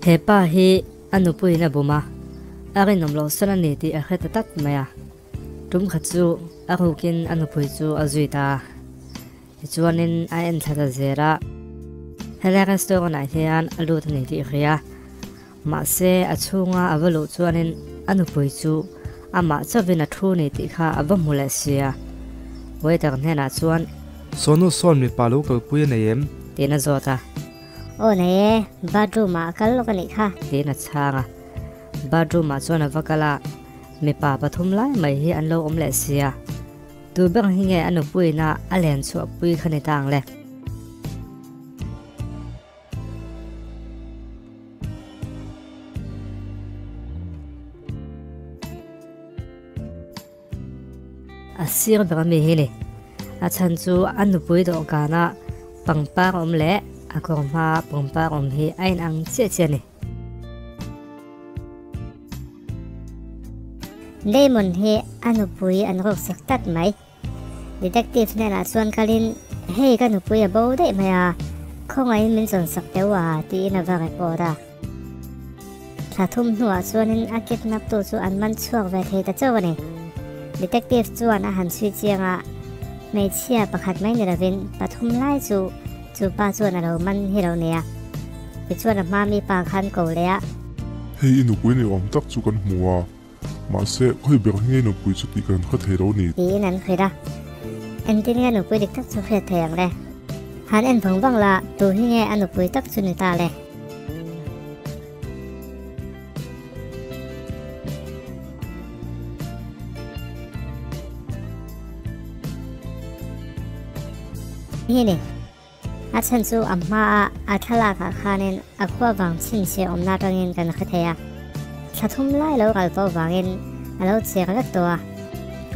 He pa hi a nupuiin a bum a, a rinawm loh sawn a ni tih a hre ta tlat mai a. Tum khat chu a rukin a nupui chu a zui ta a, tichuanin a en thla ta zel a. Helai restaurant ah hian a lut a ni tih a hria. Mahse a chhunga a va luh chuanin a nupui chu amah chauhin a thu ni tih kha a va hmu leh si a. Waiter hnenah chuan. Sawnu sawn mipa lo kalpui a nei em? Tiin a zawt a. Aw nei e, bathroom ah a kal lawk a nih kha. Tiin a chhang a. Bathroom ah chuan a va kal a, mipa pathum lai mai hi an lo awm leh si a. Tu ber hi nge a nupuiin a a len chhuah pui kha ni ta ang le? A sir ber ami hi ni. A chhan chu a nupui dawhkana pangpar awm leh a kawr hmaa pangpar awm hi a inang chiah chiah a ni. Damon hi a nupui an ruk sak tlat mai. Detective hnenah chuan kalin, Hei ka nupui a bo daih mai a, khawngaihin min zawn sak teuh a, tiin a va report a. Thla thum hnuah chuanin a kidnap tu chu an man chhuak ve thei ta chauh a ni. Detective chuan a han chhui chiang a, hmeichhia pakhat mai ni lovin pathum lai chu chu pa chuan a lo man hi lo nei a. Tichuan a hma mi pa khan ko leh a. Hei i nupui ni awm tak chu kan hmu a, Mahse, khawi ber hi nge nupui chu tih kan hre thei lo ni. Tiin an hrilh a. Engtin nge nupui dik tak chu hriat thei ang le? Han en vang vang la, tu hi nge a nupui tak chu ni ta le? Hi ni. A chhan chu a hmaa a thlalakah khanin a khua vang chhinchhiah awmna atangin kan hre thei a, thla thum lai lo kal pawh vangin a lo chek vek tawh a,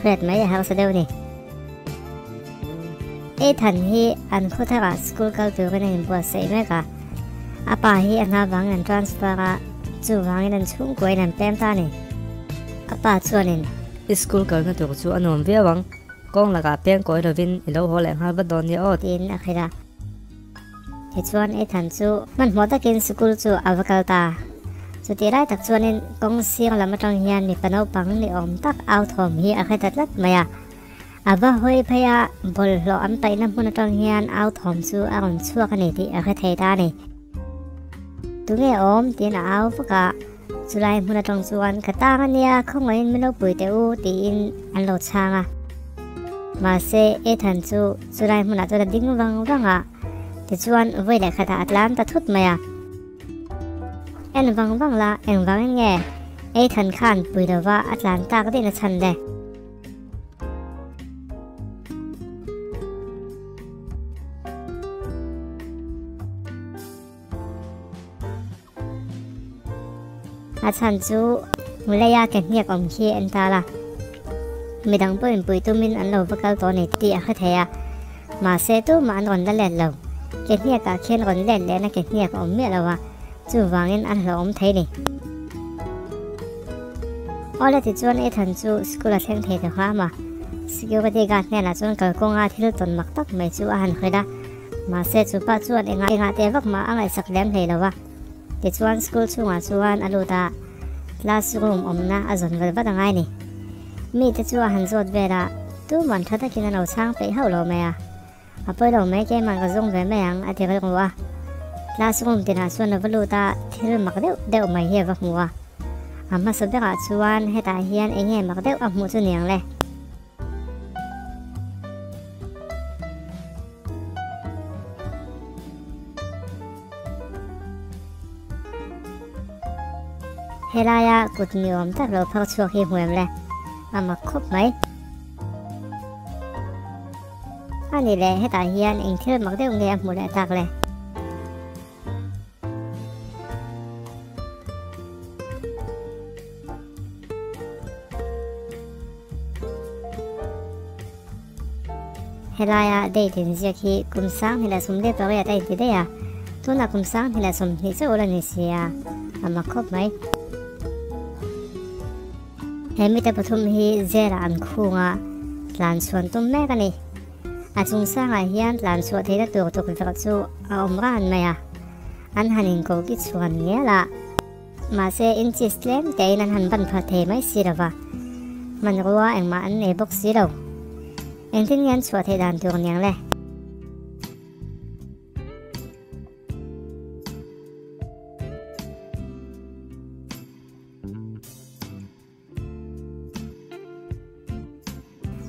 hriat mai a harsa deuh ni. Ethan hi an khaw tharah school kal turin a inbuatsaih mek a, a pa hi a hna vangin an transfer a, chuvangin an chhungkuain an pem ta a ni. A pa chuanin. I school kalna tur chu a nuam viau ang. Kawng lakah peng kawi lovin i lo haw leh nghal vat dawn nia aw. Tiin a hrilh a. Tichuan Ethan chu hmanhmawh takin sikul chu a va kal ta. Chutih lai tak chuanin kawng sir lam atang hian mipa naupang ni awm tak au thawm hi a hre ta tlat mai a. A va hawi phei a, bawlhhlawh an paihna hmun atang hian au thawm chu a rawn chhuak a ni tih a hre thei ta a ni. Tunge awm? tiin a au vak a. Chulai hmun atang chuan ka tang a nia, khawngaihin min lo pui teh u tiin an lo chhang a. Mahse, Ethan chu chulai hmunah chuan a ding vang vang a, tichuan vawi leh khatah a tlan ta thut mai a. En vang vang la, engvangin nge Ethan khan pui lova a tlan tak daih na chhan le? A chhan chu leia ke hniak awm khi en ta la, midang pawhin pui tumin an lo va kal tawh a ni tih a hre thei a, mahse tumah an rawn la let lo. Ke hniakah khian rawn let lehna ke hniak a awm miah lo a, chuvangin an hlauhawm thei ni. Awle tichuan Ethan chu school a thleng thei ta hram a, security guard hnenah chuan kalkawnga thil tawn mak tak mai chu a han hrilh a. Mahse chu pa chuan engah engah teh vak mah a ngaihsak lem hlei lo a. Tichuan school chhungah chuan a lut a, classroom awmna a zawn vat vat a ngai ni. Mite chu a han zawt vel a, tuman tha takin a lo chhang peih hauh lo mai a. A pawi lo mai keimah ka zawng ve mai ang a ti rilru a. Classroom tinah chuan a va lut a, thil mak deuh deuh mai hi a va hmu a. A hmasa berah chuan hetah hian enge mak deuh a hmuh chu niang le. Helaia kut ni awm tak lo phak chhuak hi hmu em le? A mak khawp mai. A ni le, hetah hian eng thil mak deuh nge a hmuh leh tak le? Helaia date inziak hi kum 2018 a inti daih a, tunah kum 2020 chauh la ni si a, a mak khawp mai. He mite pathum hi jail-ah an khung a, tlan chhuan tum mek a ni. A chung sangah hian tlan chhuah theihna tur tukverh chu a awm ran mai a. An han inkoki chhuan ngial a, mahse inches tlem tein an han ban pha thei mai si lo va, hmanrua engmah an nei bawk si lo. Engtin nge an chhuah theih dan tur niang le?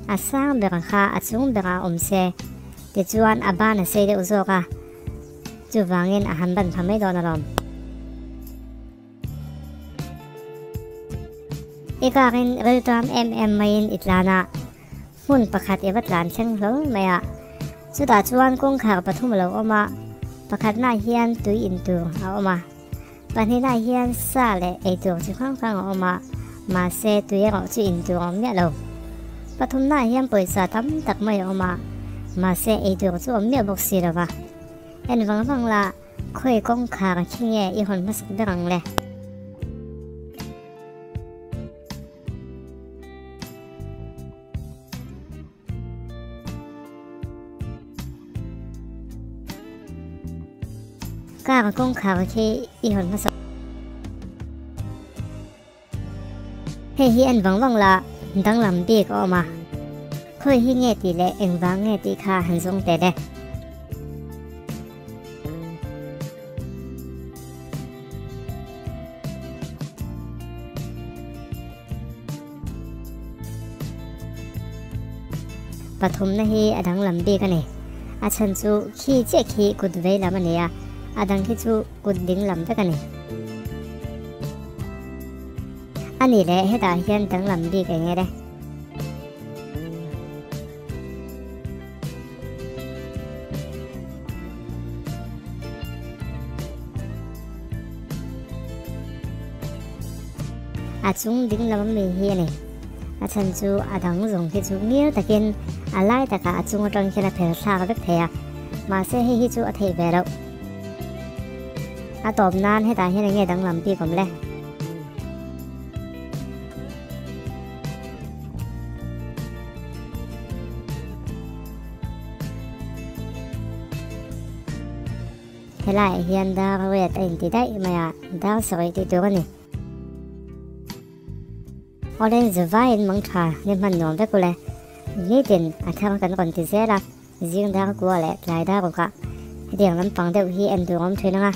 A sang ber kha a chung berah awm se, tichuan a ban a sei deuh zawk a, chuvangin a han ban pha mai dawn alawm. I karin rilṭam em em maiin i tlan a, hmun pakhat i va tlan thleng hlawl mai a, chutah chuan kawngkhar pathum a lo awm a, pakhatnaah hian tui in tur a awm a. Pahnihnaah hian sa leh eitur chi hrang hrang a awm a, mahse tui erawh chu in tur a awm miah lo. Pathumnaah hian pawisa tam tak mai a awm a, mahse eitur chu awm miah bawk si lo va. En vang vang la, khawi kawngkhar khi nge i hawn hmasak ber ang le? Car kawngkhar khi i hawn hmasa. Hei hi en vang vang la danglam bik a awm a. Khawi hi nge tih leh engvang nge tih kha han zawng tel e. Pathumna hi a danglam bik a ni. A chhan chu khi chiah khi kut vei lam a ni a, a dang khi chu kut ding lam vek a ni. A nih leh hetah hian danglam bik eng nge le? A chung ding lam ami hi a ni. A chhan chu a dang zawng hi chu ngil takin a lai takah a chung atang hian a phel thlak vek thei a, mahse hei hi chu a theih ve loh. A tawp nan hetah hian enge danglam bik awm le? Helaiah hian dar red a inti daih mai a, dar sarih tih tur a ni. Awle zuvaiin mang tha ni hman nuam vek ule. Nitin a thar kan rawn ti zel a, zing dar kua leh tlai dar rukah hetiang lampang deuh hi en tur awm thin ang a,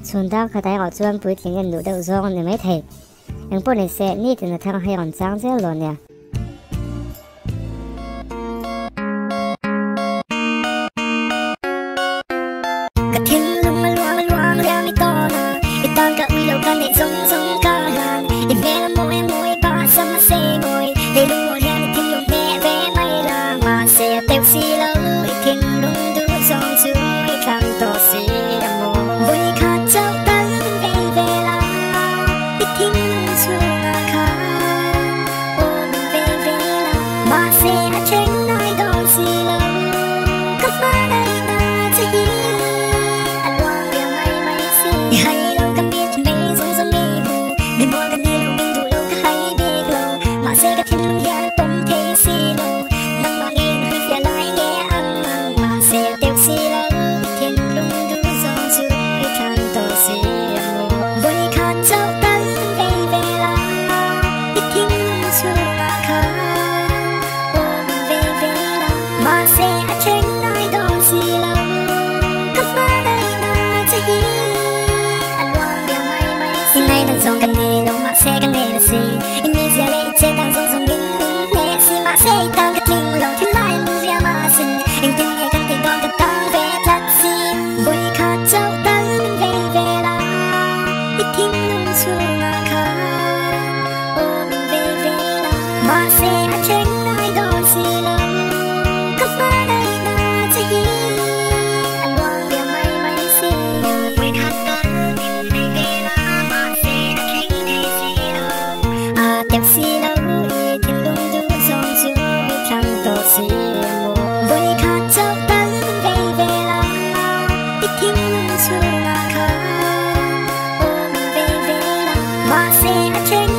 chhun dar khat erawh chuan puitling en duh deuh zawng a ni maithei. Engpawh ni se, nitin a thar hei rawn chang zel dawn nia. Ka thinlung a luang a luang riang i tawn a, i tan ka ui lo ka neih zawng zawng ka hlan. I hmel a mawi a mawi pa a sam a sei mawi, hei lung hian i thinlung hneh ve mai la. Mahse a teuh si lo, i thinlung duh zawng chu i thlang tawh si a maw. Vawikhat chauh tal min vei ve la, i thinlung chhungah khan aw min vei ve la. Mahse a thleng ngai dawn si lo, ka hmangaihna che hi a luang riau mai mai si. I hai lo ka mit mei zawng zawng mi hmu, mi mual ka ni lo min duh lo ka hai bik lo. Mahse ka thinlung hian pawm thei si lo, nangmah ngeiin hrilhfiah lai nge ang ang. Mahse a teuh si lo, i thinlung duh zawng chu i thlang tawh si a maw. Vawikhat chauh tal min vei ve la, i thinlung chhungah khan aw min vei ve la. Mahse a thleng ngai dawn si lo, ka hmangaihna che hi a luang riau mai mai si. I ngaihna zawng ka nei lo, mahse ka nei la si. I mizia leh i che dan zawng zawng min min hneh si. Mahse i tan ka tling lo, thilai min riam a sin. Engtin nge kan tih dawn ka tang ve tlat si. Vawikhat chauh tal min vei ve la, i thinlung chhungah khan aw min vei ve la. Mahse a thleng ngai dawn si lo, ka hmangaihna che hi a luang riau mai mai si. Vawikhat tal min vei ve la, mahse a thleng thei si lo. A teuh si lo, i thinlung duh zawng chu i thlang tawh si a maw. Vawikhat chauh tal min vei ve la, i thinlung chhungah khan aw min vei ve la. Mahse a thleng